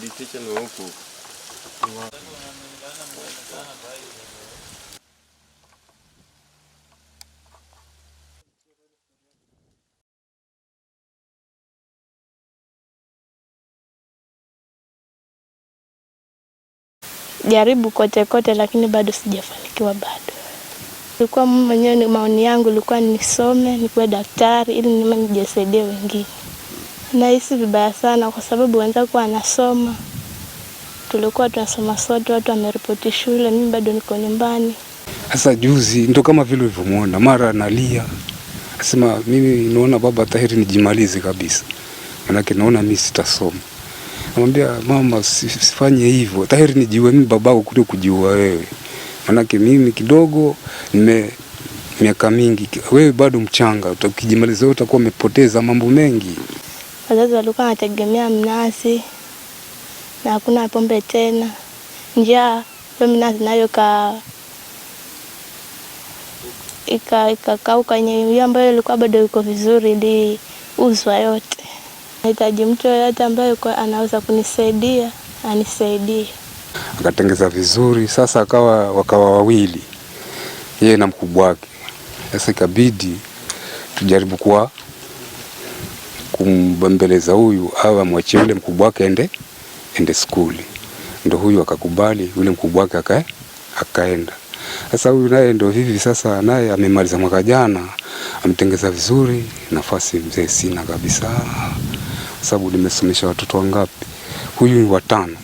Head teacher ni huku. Jaribu kote kote, lakini bado sijafanikiwa bado. Ilikuwa mimi mwenyewe ni maoni yangu ilikuwa nisome nikuwe daktari ili nime nijisaidie wengine. Nahisi vibaya sana kwa sababu wenzangu wanasoma, tulikuwa tunasoma sote, watu wameripoti shule, mimi bado niko nyumbani. Sasa juzi ndo kama vile ulivyomuona, mara analia asema, mimi naona baba, tahiri nijimalize kabisa, manake naona mimi sitasoma. Namwambia mama, sifanye hivyo, tahiri nijiue mimi babako kuliko kujiua wewe, manake mimi kidogo nime miaka mingi, wewe bado mchanga, ukijimaliza wewe utakuwa umepoteza mambo mengi. Wazazi walikuwa wanategemea mnazi na hakuna pombe tena, njaa hiyo minazi nayo ikakauka, yenye hiyo ambayo ilikuwa bado iko vizuri iliuzwa yote. Nahitaji mtu yoyote ambaye anaweza kunisaidia anisaidie. Akatengeza vizuri, sasa wakawa wawili, yeye na mkubwa wake. Sasa ikabidi tujaribu kumbembeleza huyu awe amwachie yule mkubwa wake ende skuli. Ndo huyu akakubali, yule mkubwa wake akaenda. Sasa huyu naye ndo hivi sasa, naye amemaliza mwaka jana, amtengeza vizuri. Nafasi mzee sina kabisa, sababu nimesomesha watoto wangapi? Huyu ni watano.